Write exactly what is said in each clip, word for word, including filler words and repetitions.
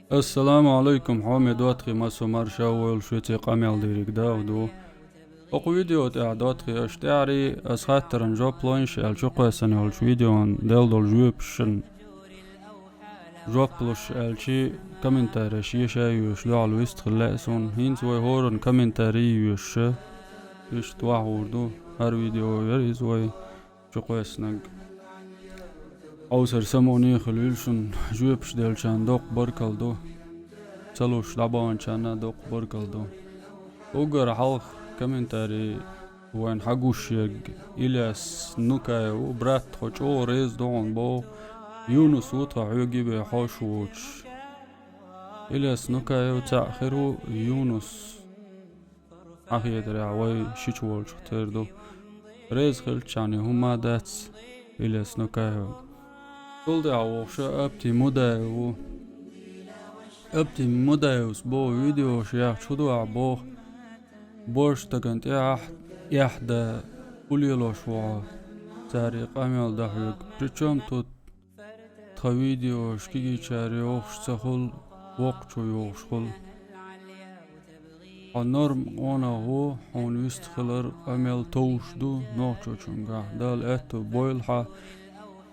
Ассаламу алейкум, хьоме доттагӀий, массо марша войла шуьца, къамел дийриг Дауд ву. ХӀокху видео тӀехь, доттагӀий, аша тӀаьхьарий, ас хаттаран жоп лойша аьлла чукхоьссина йолчу видеон делла долу жоьпашна жоп луш аьлчи, комментареш еша а йоьшуш дуьхьал вистхила лаьа суна. ХӀинца вай хӀоранна комментарий йоьшуша, иштта вахьур ду, хӀара видео яра иза вай чукхоьссинарг. Ӏовсар самане хила вуьлла шуна, жоьпаш деллачарна доккха баркалла ду. Ца луш дӀабаханчарна доккха баркалла ду. Уггар хьалха комментарий вайна хьагуш ерг Ильяс Нукаев ву, брат, тхо чӀогӀа реза ду хьуна боху, Юнус ву тхан хьоьга бен хьош воцуш. Ильяс Нукаев цхьаъ хир ву, Юнус Ахьедарехь вай шича волчух тера ду. Реза хилчахьана хӀумма а дац, Ильяс Нукаев. Цул тӀаьхьа вохуша Апти Мудаев ву. Апти Мудаевс боху видеош яхча хӀун ду ахь боху, божа стагана тӀе ахь, эхь да, хӀун лелош ву хьо, цара и къамел дан хьоьга. Причём тут Тхан видеош кегийчара йохуш ца хуьлу, воккхачо йохуш хуьлу. Хьо норм къонах ву, хьуна вист хилар къамел товш ду нохчочуьнгахь. Дала аьтту бойла хьан,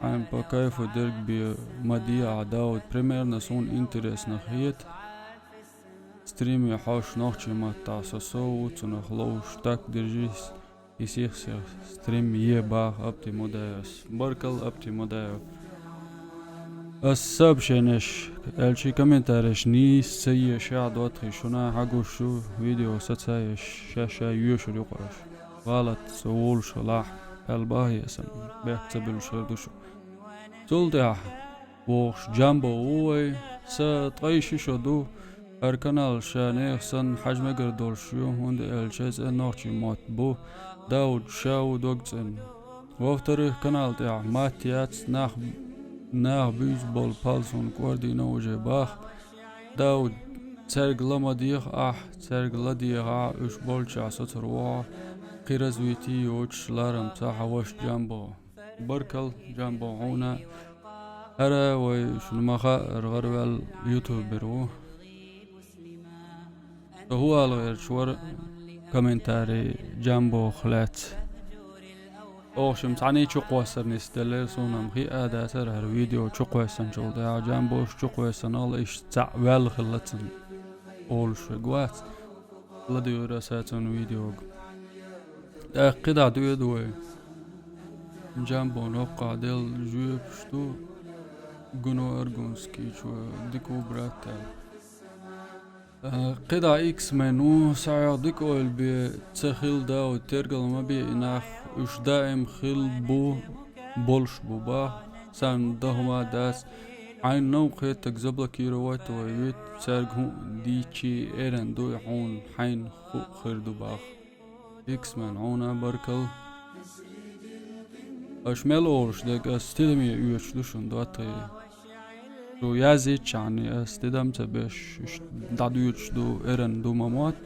хьайна по кайфу дерг бен ма де ахь, Дауд. Примерно суна интересно хета. Стриме хьожуш нохчийн маттахь со сов ву цунах ловш, так держись. И сих-сих стрим е баха Апти Мудаевс. Баркалла, Апти Мудаев. Ас сообщенеш, аьлчи комментареш нийса ца ешехь, доттагӀий, шуна хьагуш ю, видео саца еш, ша-ша йоьшур ю-кх аша. ГӀалат со волуш хилахь, аьлла баха еза сан, бехк ца буьллуш хир ду шу. Цул тӀаьхьа вохуш Джамбо ву вай. Сан ткъе ши шо ду, хӀара канал ша нехан санна хьажа мегар долуш ю, хӀунда аьлча иза нохчийн мотт бу, Дауд ша ву дог цӀена. Во-вторых, канал тӀехь матта яц, нах, нах буьйса болу пал суна кӀордийна уже баха. Дауд, цаьрга ла ма деха ахь, цаьрга ладехахь, уьш болчохь соцур ву хьо, кхин развитие йоцуш ларам ца хьан ваша Джамбо. Баркалла, Джамбо, хьуна. ХӀара вай шуна ма хаъара гӀараваьлла ютубер ву. Со хӀун ала гӀерташ вара комментарий Джамбох лаьцна. Оха шимма цхьаьний чукхоссар нисделлера, суна-м хиъна дацара хӀара видео чукхоьссинчул тӀаьхьа, Джамбош чукхоьссинал иштта цхьаъ ваьлла хилла цунна олуш верг вац. ЛадуьйгӀира аса цунна видеога. ТӀаккха кхидӀа доьду вай. Джамбон хӀоккхахь делла жоьпаш ду, Гуно Аргунский чу дика ву, брат, аьлла. Э, кхидӀа Иксмен ву, схьа дика ойла бе, ца хилла, Дауд, тергал ма бе и нах, уьш даим хилла бу, болуш бу баха, царна дан хӀума дац. Хьайна новкъа хеттарг заблокировать вай вит, цаьрга хӀуъа дийчи эрна дуй хьуна, хьайна хӀуъа хир ду баха. Иксмен, хьуна баркалла. Аша мел олуш дерг ас тидаме оьцуш ду шуна, доттагӀий. Шу язйиччахьана ас тидам ца беш, уьш дӀадоьдуш ду, эрна ду ма мотт.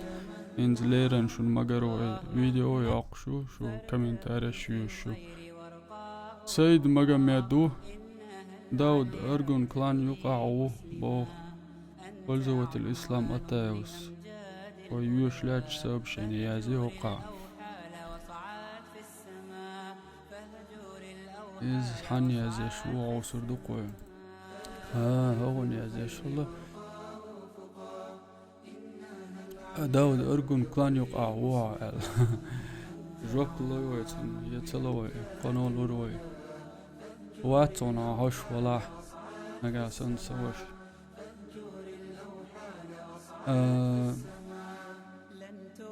ХӀинца леррина шуна магар вай видео йоккхуш ю, шу комментареш йоьшуш ю. Саид Магомед ву, Дауд Аргун клан юкъахь ву, боху пользователь Ислам Атаевс. Вай йоьшуш лаьтташ сообщение язйи хӀокхахь. Иза хьанна язъеш ву, гӀовсур ду-кх вай. ХӀа, хӀокхунна язъеш хилла. Дауд Аргун клан юкъахь ву хьо аьлла. Жоп лой вай цунна, я ца ло вай, кхано лур вай. Вац хьуна хьо хьош валахь, нагахь санна сан ваша. А,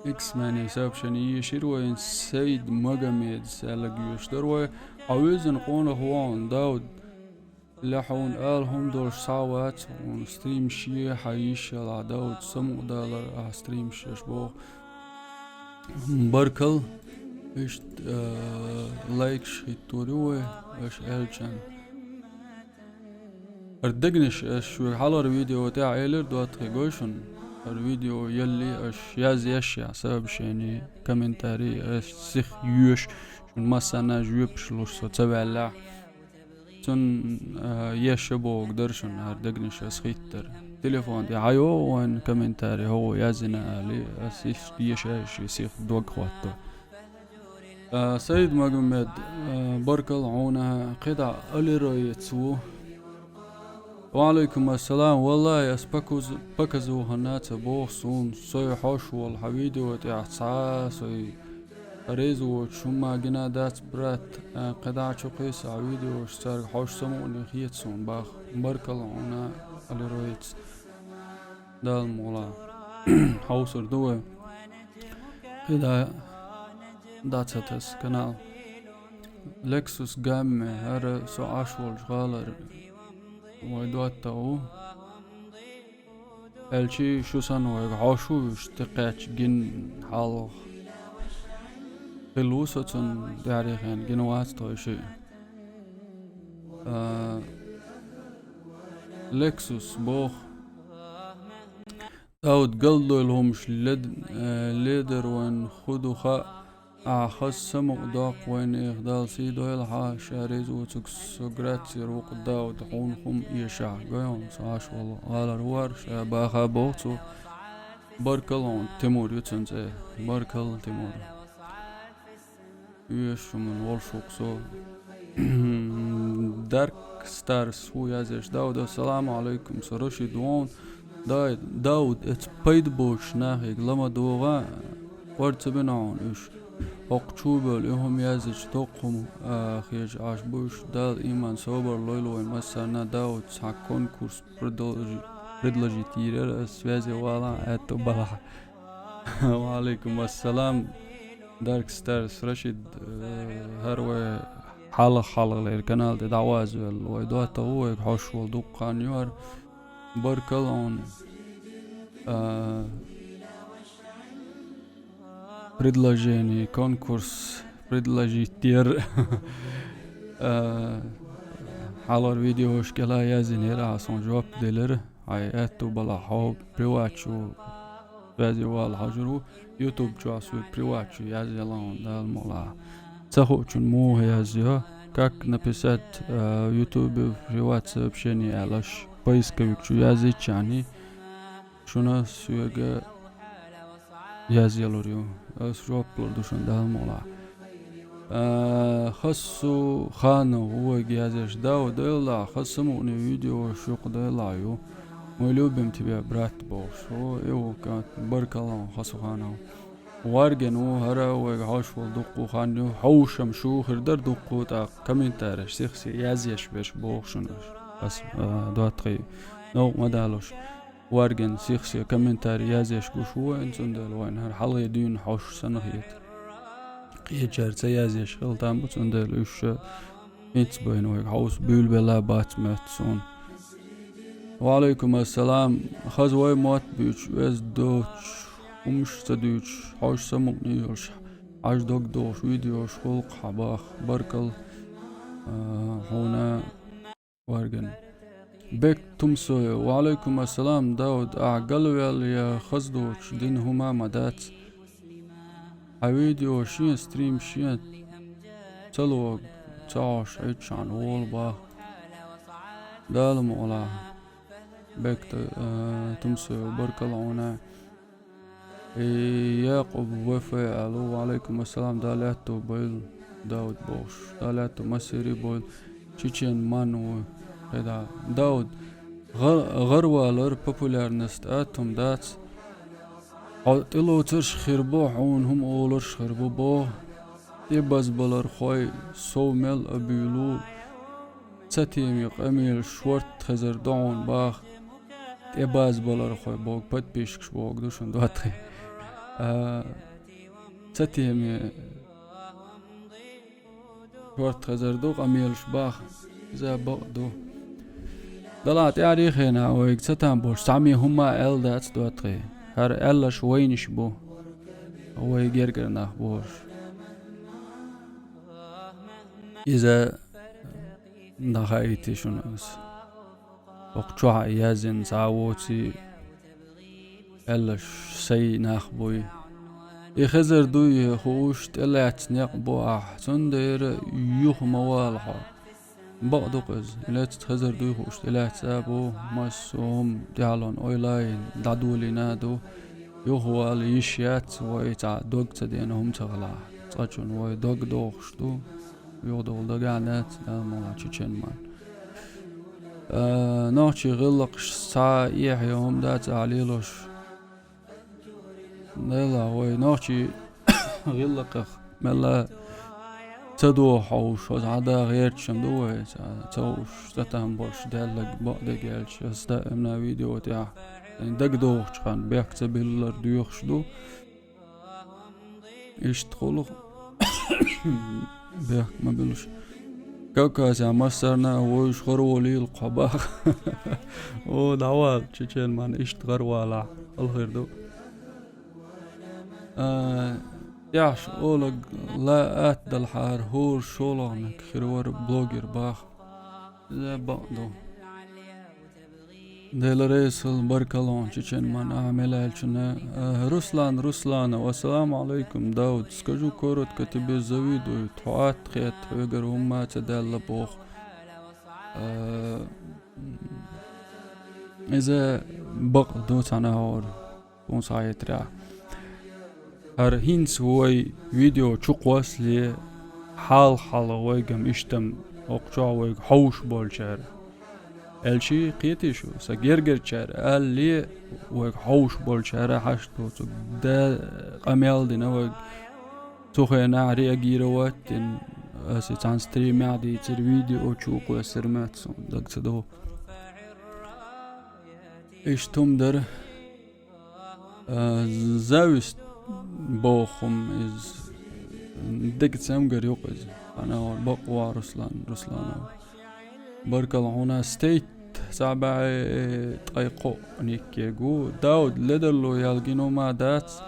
Иксмени сообщение йийшира вайн Саид Магомедас аьлларг йоьшуш дара вай. Хьо везан къонах ву хьуна, Дауд. Ле хьуна ала хӀума долуш схьа а вац, хьуна стримаш е хьан йиш ялахь, Дауд, самукъадалар ахьа стримаш еш боху. Баркалла, иштта, а, лайкаш хӀиттор ю вай, аша аьллачарна. ХӀара дегнаш аш шуьга хьалхара видео тӀехь элира, доттагӀий, гой шуна. ХӀара видео яллий аш язъеш я сообщение, комментарий аш сиха йоьшу, шуна массанна жоьпаш луш со ца ваьллехь. Цун, а, еша богу дара шуна, хӀара дегнаш ас хиттара. Телефон тӀе хьайо вайн комментарий, хӀо язйина али, ас иштта еша ши сих дог хӀотто. А, Саид Магомед, а, баркал хьуна, кхидӀа Алироец ву. Ва алейкум ассалам. Валлахи, ас пакуз-, паказухана ца боху суна, сой хьош волу хьан видео тӀехь цхьа а сой реза воцуш хӀумма гина дац, брат, а, кхидӀа чу кхийса хьан видеош цаьрга хьош самукъане хета суна баха. Баркалла хьуна, Алироец. Дала мукъалахь. Хьовсур ду вай. КхидӀа дац хӀара тас канал. Лексус Гамме, хӀара со Ӏаш волчу гӀалара вай доттагӀа ву. Аьлчи шу санна вайга хьош ву уьш тӀекхаьчча гина хьалха. Хилла ву со цунна тӀаьхьарий хенахь, гина вац тхойшиъ. А, Лексус боху. Дауд, галдойла хӀумаш лед-, э, ледар вайн хӀу ду хаьа, ахьа хаза самукъадоккху вайнех, Дала сий дойла хьан, ша реза воцург со грацера ву-кх, Дауд, хьуна хӀума эшахь гой хьуна, со Ӏаш волу гӀалара ву хӀара, ша баха боху цо. Баркалла хьуна, Тимур ю цуьнан цӀе. Баркалла, Тимур. Оьшуш хӀуманна волуш ву-кх со. Дарк Старс ву язъеш. Дауд, ассаламу алейкум, со Рашид ву хьуна. Дай, Дауд, эца пайда боцуш нахега ла ма догӀа, кхор ца бина хьуна уьш. ХӀокху чу а бевлла, и хӀума яздича, доккха хӀума, а, хезаш Ӏаш бу уьш. Дала иман, собар лойла вайн массарна. Дауд, цхьа конкурс предложи-, предложить йийр яра ас, связе валахь, аьтто балахь. Ва алейкум ассалам. Дарк Старс Рашид, э, хӀара вай хьалха-хьалхалера канал тӀе дӀавазвелла вай доттагӀа ву, вайга хьош волу дуккха хан ю хӀара. Баркалла хьуна. А, предложение, конкурс, предложить дера. А, хьалхара видеошкахь язйинера, ахьа суна жоп делира. Хьайн аьтту балахь, хьо приват чу язъяла хьожур ву, YouTube чохь соьга приват чу язъяла хьуна, Дала мукъалахь. Ца хуучун муха язйо, как написать, э, в YouTube приват сообщение аьлла, аш поисковик чу язйиччахьана, шуна соьга язъялур ю. Ас жоп лур ду шуна, Дала мукъалахь. А, Хасу Ханов ву вайга язъеш. Дауд, дойла, Хасу самукъане видеош юкъа дойла ю. Мы любим тебя, брат, бохуш. О, и ву кат, баркалла, Хасу Ханов. Варген ву хӀара, вайга хьош волу дуккха хан ю. Хьовшам шу хир дара дуккха, тӀаккха комментареш сих-сиха язъеш берш боху шуна. Ас, а, доттагӀий, новкъа ма далуш. Варген сих-сиха комментарий язъеш гуш ву вайна, цундела вайна хӀара хьалхе дуьйна хьош санна хета. Кхечара ца язъеш хила там бу, цундела уьш ша хӀинца байна вайга хьовса буьйлабелла бац моьтту суна. Ва алейкум ассалам. Хаза вай мотт буьйцуш, оьзда доцуш, хӀумаш ца дуьйцуш, хьош самукъане йолуш, хьажа дог дохуш видеош гӀуллакх хьан баха. Баркалла, а, хьуна. Варган. Бек Тумсоев. Ва алейкум ассалам, Дауд, ахь галвел я хаза доцуш дина хӀума ма дац. Хьан видео шен, стрим шен ца лога, ца Ӏаш Ӏуьттушхьана волу баха. Дала мукъалахь. Бек Т-, э, Тумсоев, баркалла хьуна. И Якъуб В Ф аьлла, ва алейкум ассалам, Дала аьтту бойла, Дауд бохуш. Дала аьтту массери бойла. Чечен ман ву, кхидӀа. Дауд, гӀар-, гӀарвалар, популярность атом дац. Хьо тӀелоцурш хир бу, хьуна хӀума олурш хир бу боху. ТӀебазбалархой сов мел а буьйлу. Ца теме къамелаш шорта хезар ду хьуна баха. ТӀебазбалархой боху, подписчикаш боху ду шуна доттагӀий. А, ца теме шорта хезар ду къамелаш баха. Иза бакъ ду. Дала тӀаьхьарий хенахь вайга ца там болуш, цхьамма хӀумма аьлла дац доттагӀий. ХӀара аьлларш вайнаш бу. Вай гергара нах бохуш. Иза дӀахаийти шуна аса. ХӀокху чохь а язйина цхьа а воций, аьлларш сай нах буй. И хезар дуй хууш, тӀелаьцна некъ бу ахь, цундела юха ма вала хьо. Бакъ ду-кх иза. Лаьцна хезар дуй хууш, тӀелаьцна а бу, массо а хӀума тӀехьалон ойлайна, дӀадолийна а ду. Юхавала йиш яц, вай цхьа дог ца деана хӀума ца хилахь. Цкъачунна вай дог дохуш ду. Юхадовла дагахь дац, Дала мукъалахь, Чечен-Ман. А, нохчийн гӀиллакхаш цхьа эхье хӀума дац ахь лелош. Дела, вай нохчийн гӀиллакхех мелла ца дохьуш, хӀоза хьада гӀерташ ду вай, ца, ца хууш, цатам болуш, даьллаг бакъдерг аьлча, аса даимна видео тӀехь дагадохучу хан бехк ца биллар доьхуш ду. Иштта хуьлу бехк ма билуш. Кавказехь массарна а вуьйш гӀараволийла кхо баха. О, дӀавала, Чечен-Ман, иштта гӀаравалахь, хала хир ду. А, тӀехь ша олаг ла атта далахьара, хӀора шолгӀаниг хир вара блогер баха. Иза бакъ ду. Дела реза хуьлда, баркалла хьуна, Чечен-Ман, ахь мел аьллачунна. Э, Руслан Русланов, ассаламу алейкум, Дауд, скажу коротко, тебе завидуют, хьо атта хетта, хьоьгара хӀумма а ца даьлла боху. Э, иза бакъ ду цхьана хӀора. Тхуна схьахетарехь. ХӀара хӀинца вай видео чу кхоссале, хьалха-хьалха вайгам иштта-м хӀокху чохь вайга хьовш болчара. Аьлчи кхетий шу, сан гергарчара алале, вайга хьовш болчара хьашт доцург да къамел дина вайга. Цу хенахь реагировать дина, аса цхьана стримехь дийцира, видео чу кхоссар ма дац суна, дага ца догӀу. Иштта хӀума дара. А, зависть боху хӀума иза. Дега цамгар ю-кх иза. Ана бакъ ву Руслан Русланов. Баркалла хьуна, стейт цхьа бӀе ткъе кхоъ никкегу. Дауд, ледарло ял гина хӀума дац,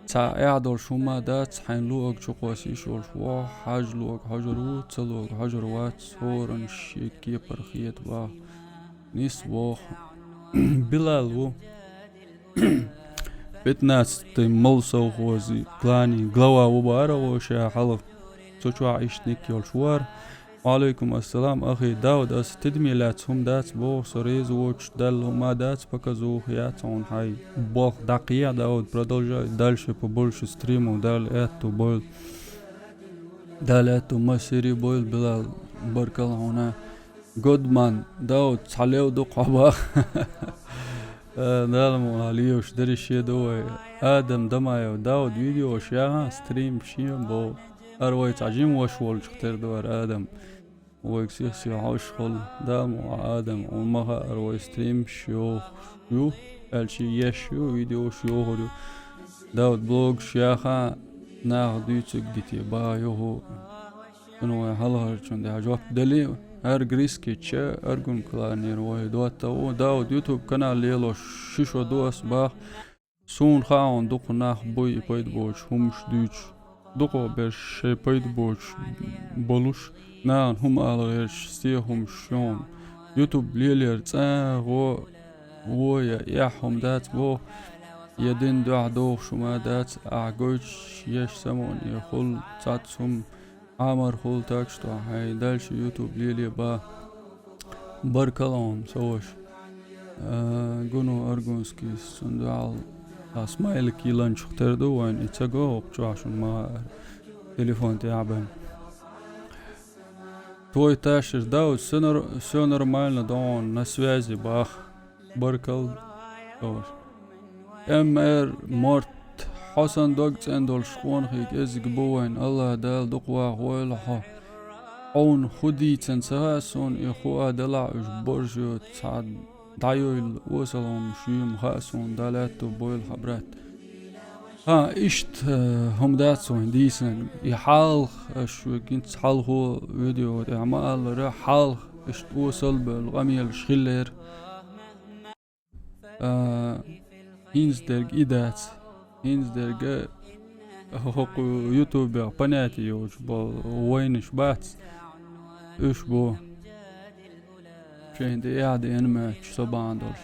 цхьа эхь долуш хӀума дац, хьайн луъаг чу кхосса йиш йолуш ву, хьажа луъаг хьожур ву, ца луъаг хьожур вац, хӀоранна шен кепара хета боху. Нис воху. Билал ву. Пятнадцатый молсовхозы клани глава ву бара гӀо ша хьалха. Цу чохь иштта ник йолуш вара. Ва алейкум ассалам, ахи Дауд, аса тидаме лаьцна хӀума дац боху, со реза воцуш, Далла хӀума дац, показуха яц хьуна хьайн. Болх дӀакхехьа, Дауд, продолжай дальше побольше стримов, Дала аьтту бойла. Дала аьтту массери бойла, Билал, баркалла хьуна. Годман, Дауд, цхьа лев ду кхо бах. Э, Дала мукъалахь, лелаш дерриге ду вай. Адам Дамаев, Дауд, видеош яхьа, стрим шен боху. Ара вай цхьа жима ваша волчух тера ду ара Адам. Вайга сих-сиха хьовш хуьлу. Дала мукъалахь, Адам, хьуна ма хаьара вай стримаш йохуш ю, аьлчи еш ю, видеош йохур ю. Дауд, блогаш яхьа, наха дуьйцург дите, баха юху. Цунна вай хьалхарчунна тӀехь жоп дели, хӀара Грискича, Аргун кланера вай доттагӀа ву. Дауд, YouTube канал лелош ши шо ду ас бах. Суна хаьа хьуна дукха нах буй и пайда боцуш хӀумаш дуьйцуш. Дукхахберш шайн пайда боцуш болуш, нахана хӀума ала гӀерташ стен хӀумаш ю хьуна. YouTube лелера цӀа гӀо, гӀо я эхь хӀума дац боху, я дин дуьхьа дохуш хӀума дац, ахь гойтуш еш самукъане хуьлу цхьацца хӀума. Ӏамар хуьлу, так что хьайн дальше YouTube леле бах. Баркалла хьуна, сан ваша. А, Гуну Аргунскийс, цунна дуьхьал а смайлик йилланчух тера ду вайн, и ца го хӀокху чохь шуна ма хаьара. Телефон тӀехь бен. Твой ташир, Дауд, всё нор-, всё нормально, догӀун, на связи бах. Баркалла. М Р Морт, хьо сан дог цӀена долуш къонахий кӀезиг бу вайн, АллахӀ Дала дукха вахавойла хьо. Хьуна хӀу дийцина ца хаьа суна, и хӀу а делахь уьш боржо цхьа дӀайойла осал хӀумаш юй ма хаьа суна, Дала аьтту бойла хьан, брат. ХӀан, иштта, э, хӀума дац вайн дийцинарг. И хьалха, аш шуьга хӀинца хьалхо видео тӀехь ма аллара, хьалха иштта осал а бевлла къамелаш хиллера. А, хӀинца дерг и дац. ХӀинца дерг а хӀокху ютубехь понятие йоцуш болу вайнаш бац. Уьш бу шайна тӀе эхь деана моьттуш, со бахьана долуш.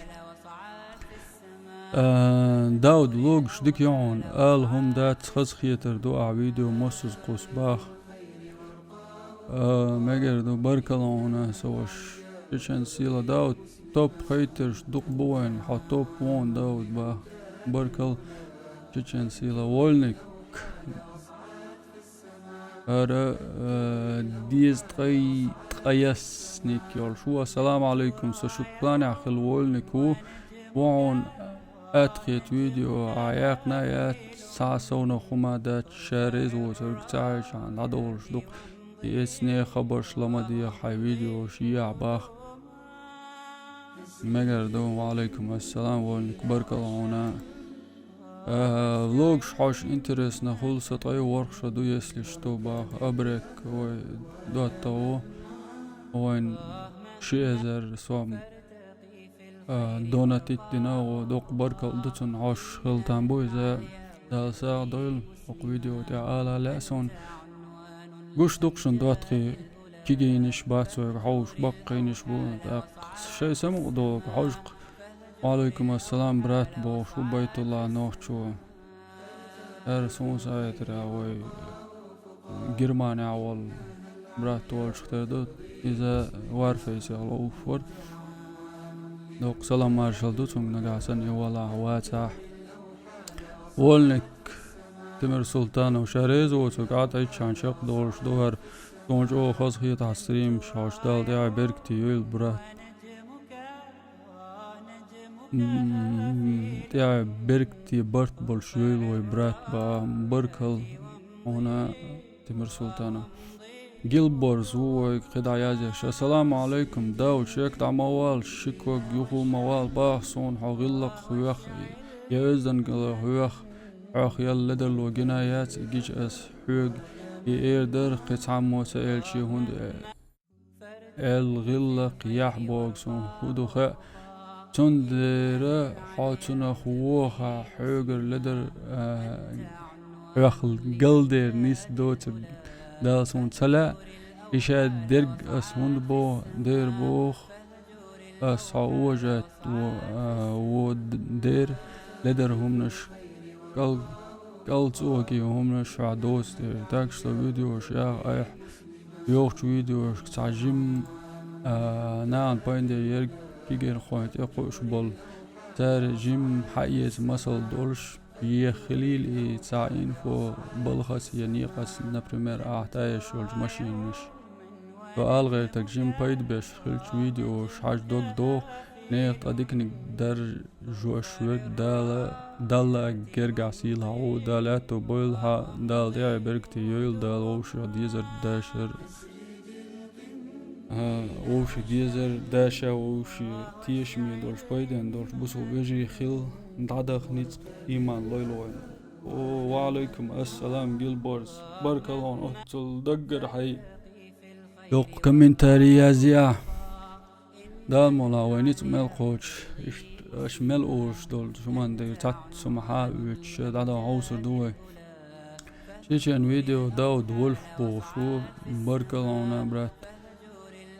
А, Дауд, влогаш дика ю хьуна, ала хӀума дац, хазахетар ду ахь видео массаза кхуссу баха. А, мегар ду, баркалла хьуна, со ваш. Чечен Сила, Дауд, топ хейтарш дукха бу вайн, хьо топ вон, Дауд, бах. Баркалла, Чечен Сила, Вольник. Ара, э, деза ткъай-, ткъаясник йолуш ву. Ассаламу алейкум, со шуьга планехь хила Вольник ву. Ву хьуна атта хета видео, а яьккхина а яц, цхьа совнах хӀума дац, ша реза воцург ца хьаьжча, дӀадолуш ду-кх. И эцне хабарш ла ма деха, хьайн видеош ехьа, бах. Мегар ду, ва алейкум ассалам, Вольник, баркалла хьуна. Э, влогаш хьош интересно хуьлу, со ткъе ворхӀ шо ду, если что, бах. Абрек, вай, доттагӀа ву. Вайн ши эзар сом, э, донатить дина, вай, доккха баркалла ду цунна, хьош хила там бу иза. Дала сагӀа дойла, хӀокху видео тӀехь ала лаьа суна. Гуш ду-кх шуна доттагӀий, кегийнаш бац вайга хьовсуш, баккхийнаш бу, тӀаккха шайн самукъа долу хьожуш-кх. Ва алейкум ассалам, брат, бохуш ву Байтулла нохчо. Ара суна схьахетара вай Германехь волу брат волчух тера ду, иза Варфейсехь ловуш вара. Доккха салам маршалла ду цунга, нагахь санна и валахь, вацахь. Вольник, Тимир Султанов, ша реза воцург, Ӏа тӀаьччхьана чекхдолуш ду хӀара, суна чӀогӀа хазахетахь стримаш хьош, Дала тӀаьхье беркате йойла, брат. М, тӀаьхье беркате барт болуш йойла вай, брат, бах. Баркалла хьуна, Тимир Султанов. Гилборз ву вайга кхидӀа язъеш. Ассаламу алейкум, Дауд, шек дӀа ма вала, ши ког юха ма вала, бах, суна хьо гӀиллакх хьоьху, я оьздангалла хьоьху, хьох ял ледарло гина яц, и гича ас хьоьга и эр дара, кхин цхьаммо ца элчий, хӀунда аьлла гӀиллакх яхь боху суна, хӀун ду хаьа. Цундела хьо цунах вохахь, хьоьгара ледар, а, хьох галдер нис доцург Дала суна ца лаьа, и ша дерг ас хӀунда боху, дера боху, ас хьо уважать во, а, во д-, дера, ледар хӀуманаш, кӀал-, кӀалцӀоге хӀуманаш хьох доцу дера. Так что видеош яха айхьа, йохучу видеошка цхьа жимма, а, нахана пайда ерг кегийрхойн тӀекхуьуш болу. Цара жимма хьаэца масал долуш, еха хилийла и цхьа инфо балхаца я некъаца, например, ахьа тӀаеш йолчу машинаш. Со ала гӀертарг, жимма пайда беш хиллачу видеош хьажа дог доху, нехан тӀе диканиг даржош верг Дала, Далла гергахь сийлахь ву, Дала аьтто бойла хьан, Дала тӀаьхье беркате йойла, Дала вовшех дезар дашар, а, вовшех дезар даша, вовшех тешаме долуш, пайденна долуш бусул вежарий хила, дӀадаха ницкъ, иман лойла вайна. О, ва алейкум ассалам, Гилборз. Баркалла хьуна оццул даггара хьайн йоккха комментарий язъяхь. Дала мукъ лахь, вай ницкъ мел кхочуш, иштта аша мел озуш долу хӀуманна дерг цхьацца хӀума хьа а оьцуш, дӀадала хьовсур ду вай. Чечен видео, Дауд Вольф бохуш ву, баркалла хьуна, брат.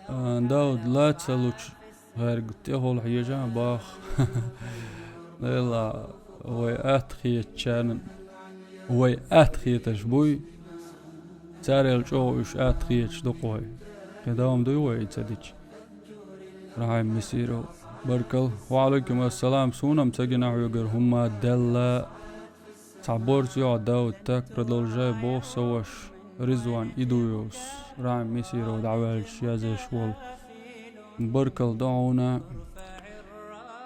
А, Дауд, ла ца лучу гӀаьрга тӀехула хьежа а бах. Делахь, вай атта хетачарна, вай атта хеташ буй, царел чӀогӀа уьш атта хеташ ду-кх вай. Кхин дан дуй вай и ца дича? Рахьим Месиров, баркалла. Ва алейкум ассалам, суна-м ца гина хьоьгара хӀумма делла. Цхьа борца йогӀу, Дауд, так продолжай боху сан ваша Ризван Идуевс, Рахьим Месиров дӀаваьлча язъеш волу. Баркалла ду хьуна.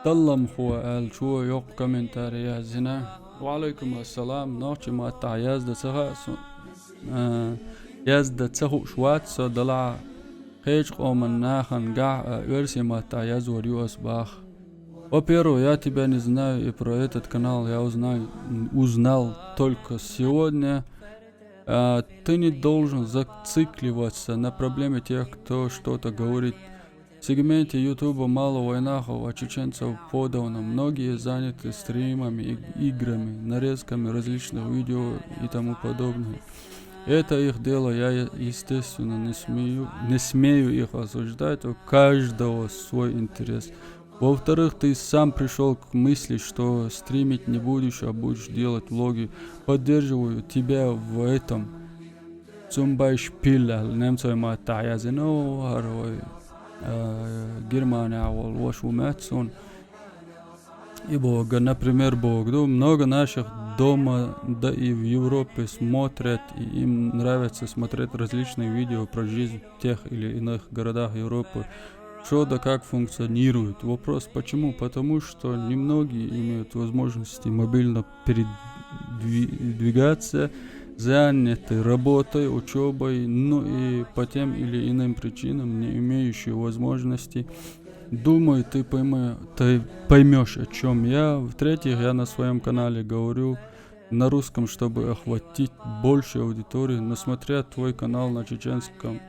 Талламхо аьллачо йоккха комментарий яздина. Ва алейкум ассалам. Нохчийн маттахь яздан ца хаьа со, а, яздан ца хууш вац со, делахь кхечу къоман нахана гахь а оьрсийн маттахь язвар ю ас, бах. Во-первых, я тебя не знаю, и про этот канал я узнай-, узнал только сегодня. А, ты не должен зацикливаться на проблеме тех, кто что-то говорит. В сегменте Ютуба мало вайнахов, а чеченцев подавно. Многие заняты стримами, иг-, играми, нарезками различных видео и тому подобное. Это их дело, я, е-, естественно, не смею, не смею их осуждать, у каждого свой интерес. Во-вторых, ты сам пришёл к мысли, что стримить не будешь, а будешь делать влоги. Поддерживаю тебя в этом. Zum Beispiel аьлла немцойн маттахь яздина, хӀара вай, а, Германехь волу ваша ву моьтту суна. И боху, например, боху ду, много наших дома, да и в Европе смотрят, и им нравится смотреть различные видео про жизнь в тех или иных городах Европы. Что да как функционирует. Вопрос, почему? Потому что немногие имеют возможности мобильно передвигаться, заняты работой, учёбой, ну и по тем или иным причинам, не имеющие возможности. Думаю, ты поймё-, ты поймёшь, о чём я. В-третьих, я на своём канале говорю на русском, чтобы охватить большую аудиторию, но смотря твой канал на чеченском,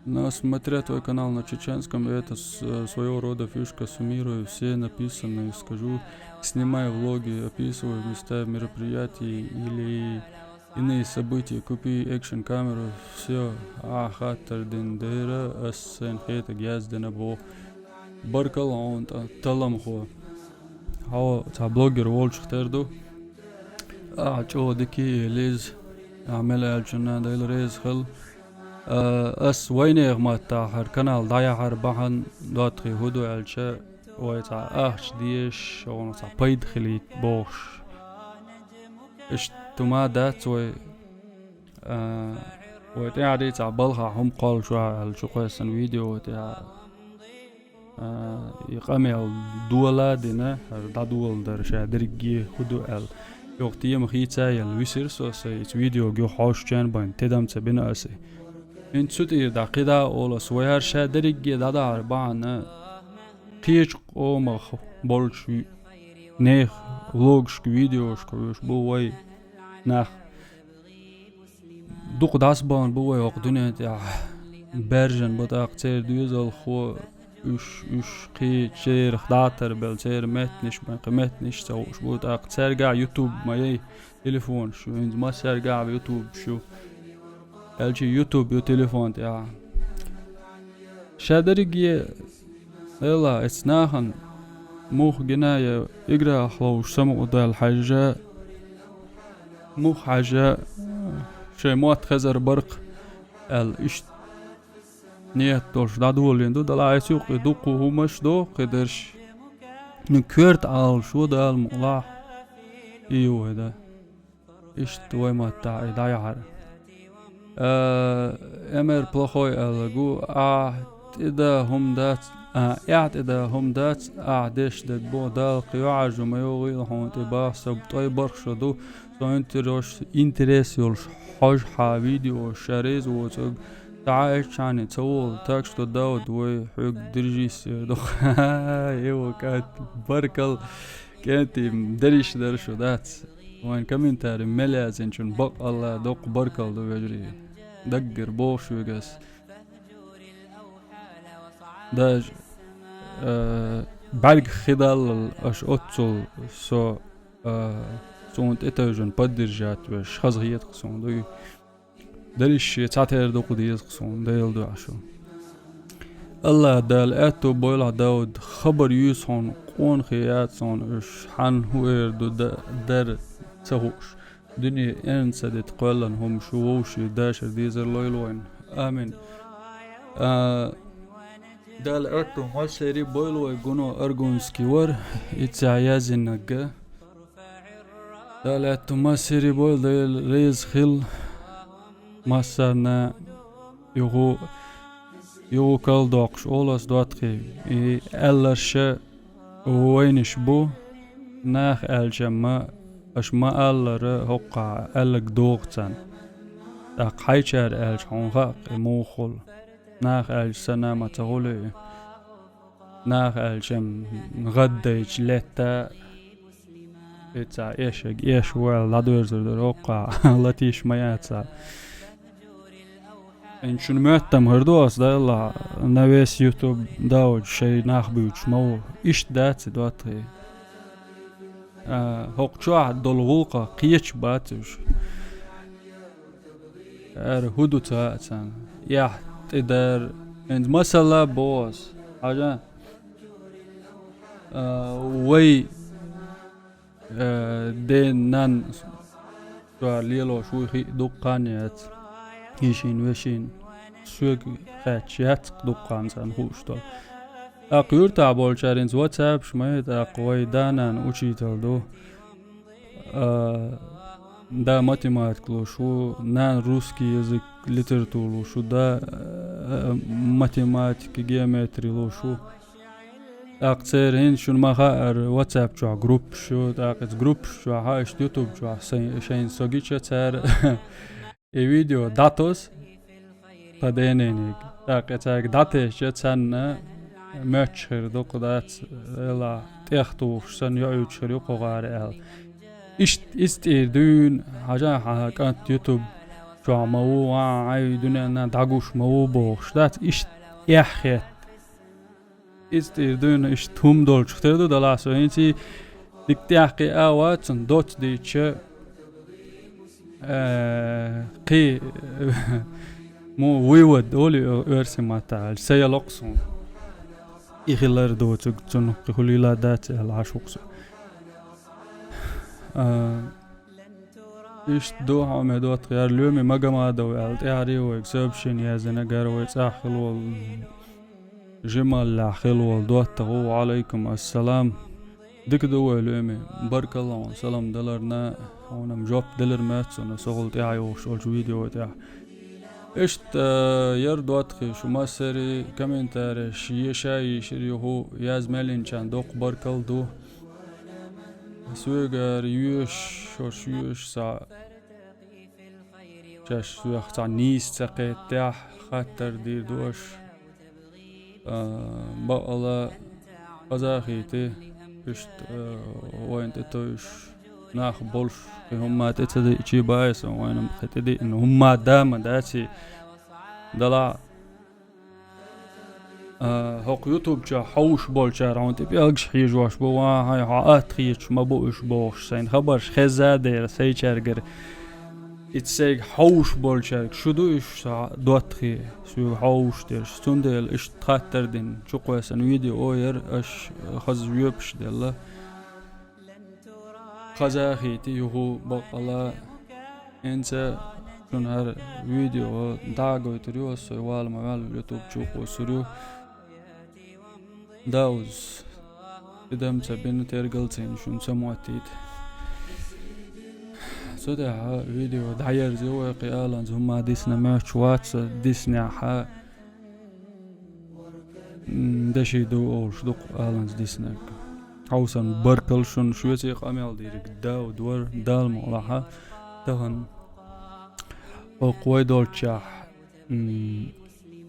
но смотря твой канал на чеченском, это с-, э, своего рода фишка, суммирую все написанное, скажу, снимай влоги, описывай места мероприятий или иные события, купи экшн камеру, всё, а хаттар дин дера, ас сайн хетаг яздина бо. Баркал он та-, таламхо. Хьо, цхьа блогер волчух тера ду. А, чӀогӀа дика а леза. А, мел аьллачунна Дела реза хила. А, ас вайнехан маттахь хӀара канал дӀаяхьар бахьана доттагӀий хӀу ду аьлча, вай цхьа ахча дезаш, шуна цхьа пайда хилийта бохуш. Иштта хӀума дац вай, а, вай тӀаьхьа дийца балха хӀума кхоллуш ваха аьлла чу кхоьссина видео тӀехь. А, и къамел дола а дина, хӀара дӀадоладар ша дерриге хӀу ду аьлла. Юха тема хийца а елла, висира со сайн, иза видео юха хьошучарна бен, тидам ца бина аса. ХӀинца цу тӀера дӀа кхидӀа а олу ас, вай хӀара ша дерриге дӀадахьар бахьана, кхечу къомах болчу ви-, нехан влогашка, видеошка вуьйш бу вай нах. Дукха дӀасабахана бу вай хӀокху дуьнен тӀехь. Баьржина бу тӀаккха церан доьзалхо, уьш, уьш кхечерах дӀа а тарбелла, церан меттанаш бен, кхин меттанаш ца хууш бу тӀаккха. Цаьргахь ютуб ма яй, телефонаш ю, хӀинца массаьргахь ютубаш ю. Аьлча ютуб ю телефон тӀехь. Ша дерриге, эла, эцу нахана муха гина я играх ловш самукъадаьлла хьаьжжа, муха хьаьжжа, шайн мотт хезар баркх аьлла, иштта ниет долуш дӀадолийна ду, дала айса юккъе дуккха хӀумаш до кхидерш. Ну, коьрта Ӏалашо Дала мукъалахь, и ю вай да. Иштта вай маттахь и дӀаяхьар. Э, Эмер плохой аьлла гу, ахь тӀеда хӀума дац, а, эхь тӀеда хӀума дац, ахь деш дерг боху Дала кхин юьхьӀаьржо ма йогӀийла хьуна тӀе баха, со ткъе барх шо ду, со интерес, интерес йолуш хьожу хьан видео, ша реза воцург, ца Ӏа эччхьана ца волу, так что, Дауд, вай хьоьга держись, э, доху. Эва кат, баркал, кӀентий, дерриш дара шу дац. Вайн комментарий мел яздинчун бакъ Алла доккха баркалла ду, вежарий. Даггара боху шуьга ас. Даже, э, бӀаьргах хи даллал аша оццул со, э, суна тӀетевжина поддержать веш, хаза хета-кх суна дуй. Дерриш шен цхьатерра дукха деза-кх суна, Дела дуьхьа шу. Алла Дала аьтту бойла, Дауд, хабар юьйсу хьуна, къонахий яц хьуна уьш, хьанна хӀун эр ду да-, дара ца хууш. Дуьне эрна ца дита кхоьллан хӀума шу вовший дашар дезар лойла вайна. Амин. А, Дала аьтту массери бойла вай гуно Аргунский вар, и ца яздинарг. Дала аьтту массери бойла, Дела реза хила массарна, юху, юху калдоккхуш олу ас доттагӀий. И аьлларша вайнаш бу, наха аьлча ма, аша ма аллара хӀоккхахь аьлларг догӀу царна. ТӀаккха хьайчара аьлча хьуна хаьа-кх и муха хуьлу. Наха аьлча санна ма ца хуьлу и. Наха аьлча гӀаддайчу летта, и цхьа эшаг эш ву аьлла, дӀадоьрзур дара хӀоккхахь, латийша ма яцахь. Эн шуна моьттам хир ду ас, Дала, на весь YouTube Дауд шайн нах буьйцуш ма ву. Иштта дац и доттагӀий. А, хӀокху чохь долу гӀуллакхах кхечаш бац уьш. Ара хӀун ду ца хаьа царна? Эхь тӀедар. ХӀинца масала боху ас. Хьажа, а, вай, а, ден-нан чуьра лелош вуй хи дуккха а яц. Йишин, вешин. Соьга хаьтташ яц дуккха а царна хууш долу. ТӀаккха юьртахь болчара хӀинца ватсапаш ма ю, тӀаккха вай да-нана учитель ду. А, да математика луш ву, нана русский язык, литература луш ву, да, а, математика, геометрия луш ву. ТӀаккха церан хӀинца шуна ма хаьара, ватсап чохь группаш ю, тӀаккха иза группаш чохь, а, иштта ютуб чохь сайн, шайна со гича цара и видео дӀатос, тхан денениг. ТӀаккха цаьрга дӀатесча, царна моьттуш хир ду-кх дац, делахь, тӀехтухуш санна йоуьйтуш хир ю кху гӀара аьлла. Иштта иза тӀера дуьйна, хьажахь, хьан кӀант ютуб чохь ма ву, ван, хьайн дуьненна дӀагуш ма ву бохуш дац, иштта эхь хетта. Иза тӀера дуьйна иштта хӀума долчух тера ду, делахь со хӀинца дика тӀехь кхин а вац цунна доцца дийча, э, кхин, мо вывод олу оьрсийн маттахь аьлча, ца яло-кх суна. И хилар доцург, цунах кхин хуьлийла дац аьлла, Ӏаш ву-кх со. А, Иштта ду хьо ме доттагӀ, яра Лоьми Магомадов аьлла, тӀаьхьарий вайга сообщение яздина, гара вай цӀахь хила волу, жималлехь хила волу доттагӀа ву. Ва Ӏалайкум ассалам. Дика ду вай, Лоьми. Баркалла хьуна салам даларна, хьуна-м жоп делар моьтту суна, со хӀула тӀаьхьа йохуш йолчу видео тӀехь. Иштта, яра доттагӀий, шу массаре комментареш еша йийшира юху, яз мел йинчарна доккха баркалла ду. Соьгара йоьш, шаьш йоьш схьа, шаьш соьх цхьа нийса ца кхеттехь, хаттар дийр ду аша. А, бакъала, казахийтий, иштта, а, вайна тӀе товш нах болуш, кхин хӀумма тӀе ца диъчий баьй сан, вайна кхин тӀе диъна хӀумма да ма даций. Дала А, хӀокху ютуб чохь хьовш болчара хьуна тӀе пӀелгаш хьийжош бу, ван хьайн хьо атта хеташ ма бу уьш бохуш, сайн хабарш хеза а дера, сайчаьргара. Ица сайга хьовш болчаьрга шу ду уьш, сан доттагӀий, соьга хьовш дерш. Цундела иштта хаттар дина, чукхоьссина видео яра, аша хаза жоьпаш делла. Хазахийтий юху бакъала. ХӀинца шуна хӀара видео дӀа а гойтур ю, аса вала ма ваьлла ютуб чу къуссур ю. Дауза, тидам ца бина, тергалцийна шуна ца моттийта. Цу тӀехь видео дӀаерза вай, кхин аланза хӀумма дисна моьттуш вац, диснехь М, деши ду олуш ду-кх аланца диснарг. Хьовсан баркалла шуна, шоьций къамел дийриг Дауд вара, Дала мукъалахь, тахана хӀокху вай долччехь, м,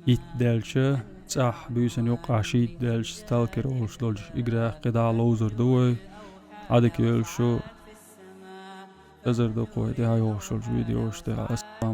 итт даьлча, цӀахь буьйсанна юккъахь шийтта даьлча, сталкер олуш долчу играх кхидӀа ловзур ду вай. Ӏадика йойла шу, эзар ду-кх вай тӀаьхьа йогӀуш йолчу видеош тӀехь. Ассалам.